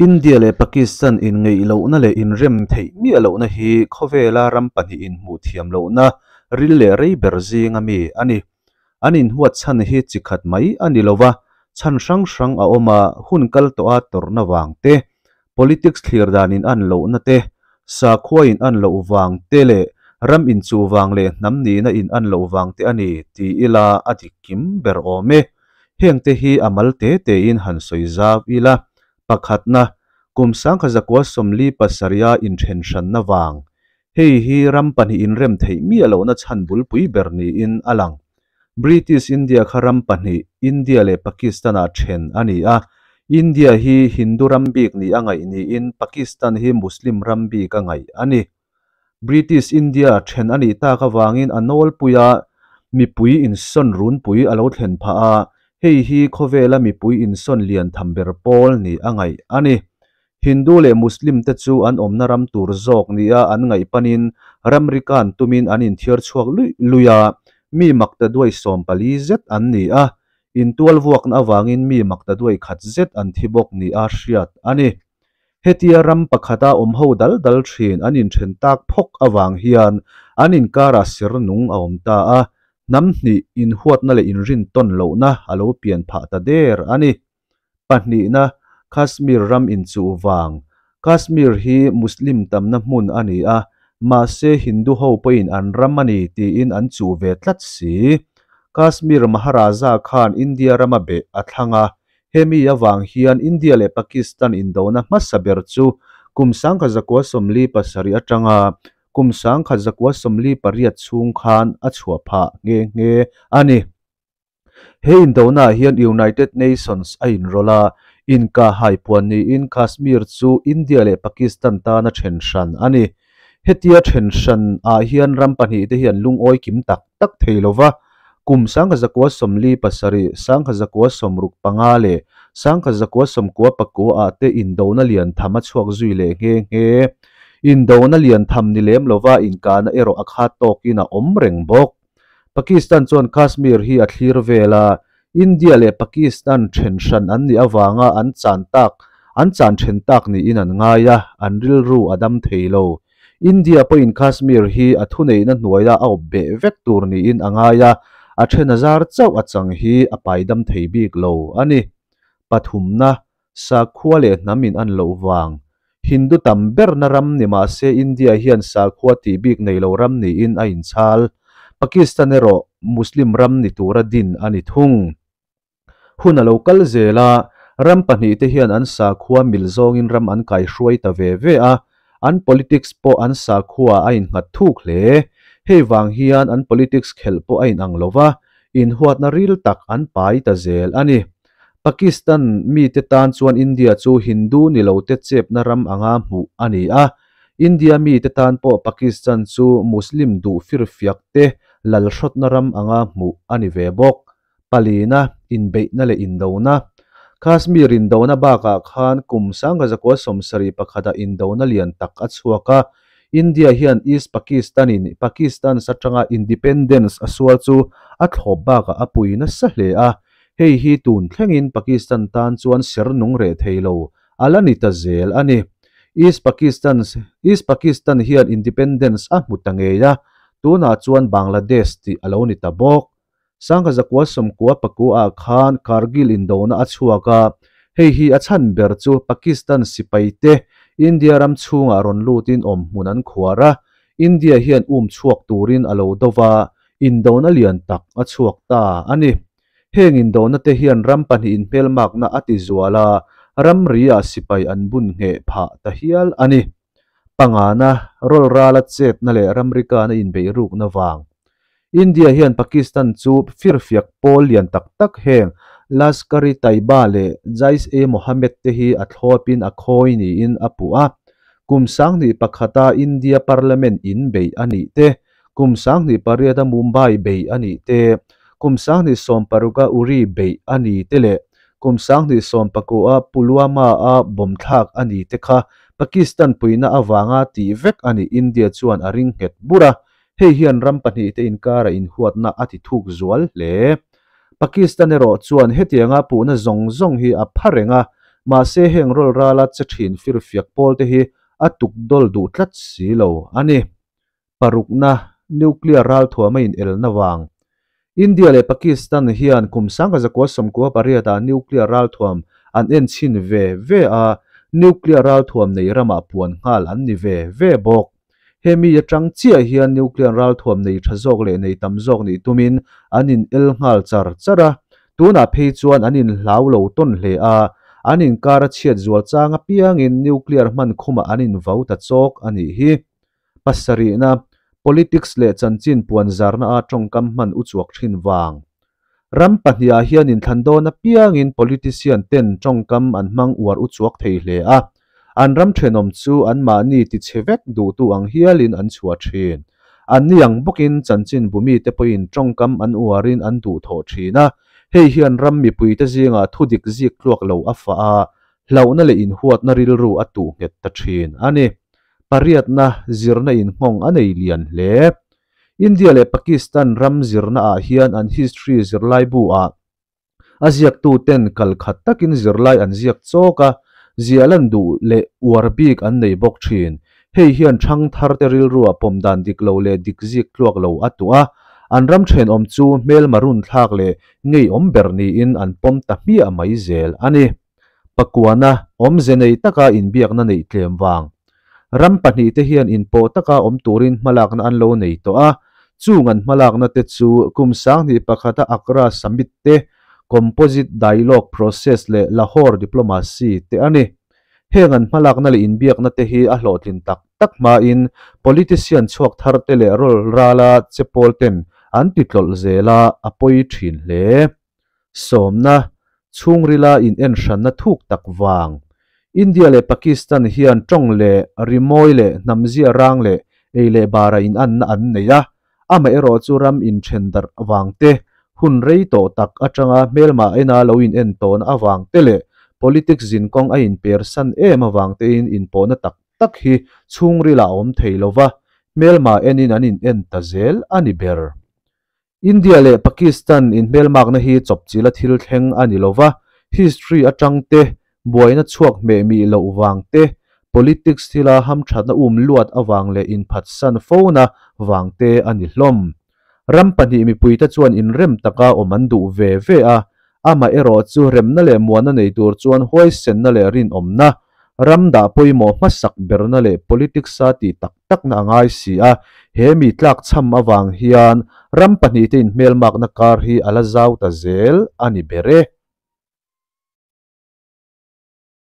India leh Pakistan inngeih lohna leh inrem theih miah lohna hi khawvela ram pahnih inhmuh thiam lohna ril leh rei ber zinga mi a ni. An inhuat chhan hi chi khat mai a ni lo va, chhan hrang hrang a awm a, hun kal tawha tawrhna vang te, politics thlir dan in an lohna te, sakhua in an loh vang te leh ram inchuh vang leh hnam nihna in an loh vang te a ni ti ila a dik kim ber awm e. Hengte hi a mal te tein han sawi zau ila, pakhatna, kum 1947 a inthen hranna vang. Hei hi ram pahnih inrem theih miah lohna chhan bulpui ber niin a lang. British India kha ram pahnih, India leh Pakistan-ah then a ni a. India hi Hindu ram bik ni a ngaih niin Pakistan hi Muslim ram bik a ngaih a ni. British India then a nih tak avangin a nawlpuia mipui insawn runpui a lo thlen phah a, hei hi khawvela mipui insawn lian tham ber pawl ni a ngaih a ni. Hindu leh Muslim te chu an awmna ram tur zawk nia an ngaih panin ramri kan tumin an inthiar chhuak luih luih a, mi makta duai 14 zet an ni a, intual vuakna avangin mi makta duai khat zet an thi bawk nia hriat a ni. Hetia ram pakhata awm ho dal dal thin an inthen tak phawk avang hian an inkarah ser nung a awm ta a, hnam hnih inhuatna leh inrin tawn lohna a lo pian phah ta der a ni. Pahnihna, Kashmir ram inchuh vang. Kashmir hi Muslim tamna hmun a ni a, mahse Hindu ho pawhin an ram a ni tiin an chuh ve tlat si. Kashmir Maharaja khan India rama beh a thlang a, hemi avang hian India leh Pakistan indona hmasa ber chu kum 1947 atanga kum 1948 chhung khan a chhuah phah nghe nghe a ni. He indona hian United Nations a inrawlh a, inkah haipuan niin Kashmir chu India leh Pakistan tana then hran a ni. Hetia then hran ah hian ram pahnih te hian lungawi kim tak tak thei lova, kum 1947, 1965 leh 1999 ah te indona lian tham a chhuak zui leh nghe nghe. Indona lian tham ni lem lova inkahna erawh a khat tawkin a awm reng bawk. Pakistan chuan Kashmir hi a thlir vel a, India leh Pakistan then hran an nih avanga an chan tak an chan then tak niin an ngai a, an rilru a dam thei lo. India pawhin Kashmir hi a thuneihna hnuaia a awp beh vek tur niin a ngai a, a then a zar chauh a chang hi a pai dam thei bik lo a ni. Pathumna, sakhua leh hnam in an loh vang. Hindu tam berna ram ni mahse India hian sakhua tih bik nei lo ram niin a inchhal. Pakistan erawh Muslim ram ni tura din a ni thung. Hun a lo kal zel a, ram pahnih te hian an sakhua mil zawngin ram an kai hruai ta ve ve a, an politics pawh an sakhua a innghat thuk hle. Hei vang hian an politics khelh pawh a inang lova, inhuatna ril tak an pai ta zel a ni. Pakistan mi te tan chuan India chu Hindu ni lo te chepna ram anga hmuh a ni a, India mi te tan pawh Pakistan chu Muslim duh firfiak te lal hrawtna ram anga hmuh a ni ve bawk. Palina, inbeihna leh indona. Kashmir indona bakah khan kum 1971 ah indona lian tak a chhuak a, India hian East Pakistan in Pakistan satanga independence a sual chu a thlawp bakah a pui nasa hle a, hei hi tun thlengin Pakistan tan chuan ser nung reh thei lo a la ni ta zel a ni. East Pakistan East Pakistan hian independence a hmu ta ngei a, tunah chuan Bangladesh tih a lo ni ta bawk. 1999 ah khan Kargil indona a chhuak a, hei hi a chhan ber chu Pakistan sipai te India ram chhungah rawn lutin awm hmun an khuar a, India hian um chhuak turin a lo dova, indona lian tak a chhuak ta a ni. Heng indona te hian ram pahnih inhmelmakna a ti zual a, ramri ah sipai an bun ngheh phah ta hial a ni. Pangana, rawlral a chetna leh ramri kana inbeih rukna vang. India hian Pakistan chu firfiak pawl lian tak tak heng Lashkar-e-Taiba leh Jaish-e-Mohammed te hi a thlawpin a khawi niin a puh a. Kum 2001 a India Parliament in beih a nih te, kum 2008 a Mumbai beih a nih te, kum 2016 a Uri beih a ni te leh kum 2019 a Pulwama a bomb thlak a ni te kha Pakistan puina awanga tih vek a ni India chuan a ring nghet bur a, hei hian ram pahnih te inkara inhuatna a ti thuk zual hle. Pakistan erawh chuan hetianga puhna zawng zawng hi a pha reng a, Mahse heng rawl rala che thin firfiak pawl te hi a tuk dawl duh tlat si lo a ni. Parukna, Nuclear ralthuam a in elna vang. India leh Pakistan hian kum 1998 ah nuclear ralthuam an en chhin ve ve a, nuclear ralthuam nei ramah puan nghal an ni ve ve bawk. Hemi atang chiah hian nuclear ralthuam nei tha zawk leh nei tam zawk nih tumin an in el nghal char char a, tunah phei chuan an in hlau lo tawn hle a, an inkar a chhiat zual chang apiangin nuclear hman khumah an in vau ta chawk a nih hi. Pasarihna, Politics leh chanchin puan zarna a tawngkam hman uchuak thin vang. Ram pahnihah hian inthlan dawn apiangin politician ten tawngkam an hmang uar uchuak thei hle a, an ram thenawm chu anmahni tichhe vek duhtu ang hialin an chhuah thin. Anni ang bawkin chanchin bumite pawhin tawngkam an uarin an duhthawh thin a, hei hian ram mipuite zingah thudik zik tluak lo a fah a, hlauhna leh inhuatna rilru a tuh nghet ta thin a ni. Pariatna zirna inhmawng a nei lian hle. India leh Pakistan ram zirna ah hian an history zirlai bu ah a ziaktu ten kal khat takin zirlai an ziak chawk a, ziah lan duh leh uar bik an nei bawk thin. Hei hian thang thar te rilru ah pawm dan dik lo leh dik zik tluak lo a tuah a, an ram thenawm chu hmelma run thlak leh ngeiawm ber niin an pawm ta hmiah mai zel a ni. Pakuana awmze nei taka inbiakna neih tlem vang. Ram pahnihte hian inpawh taka awm turin hmalakna an lo nei tawh a, chung an hmalakna te chu kum 2001a Accra Summit te, Composite Dialogue Process leh Lahore Diplomacy te a ni. Heng an hmalakna leh inbiakna te hi a hlawhtlin tak tak hmain politician chhuak thar te leh rawl rala che pawl ten an ti tlawlh zel a, a pawi thin hle. Sawmna, chhungrila in en hranna thuk tak vang. India leh Pakistan hian tawng leh rimawi leh hnamzia rang leh ei leh bara in anna an nei a, amaherawh chu ram inthen darh vang te, hun rei tawh tak atanga hmelma ena lo in en tawhna avang te leh politics zinkawng a inpersan em avang tein inpawhna tak tak hi chhungrila a awm thei lova, hmelma enin an in en ta zel a ni ber. India leh Pakistan inhmelmakna hi chawpchilha thil thleng a ni lova, history atang te, buaina chhuak hmeh mih loh vang te, politics thila hamthatna um luat avang leh inphatsan fona vang te a ni hlawm. Ram pahnih mipuite chuan inrem taka awm an duh ve ve a, Amaherawh chu remna leh muanna nei tur chuan huaisenna leh rinawmna, ram dah pawimawh hmasak berna leh politics-a tih tak takna a ngai si a, he mi tlakchham avang hian ram pahnihte inhmelmakna kar hi a la zau ta zel a ni ber e.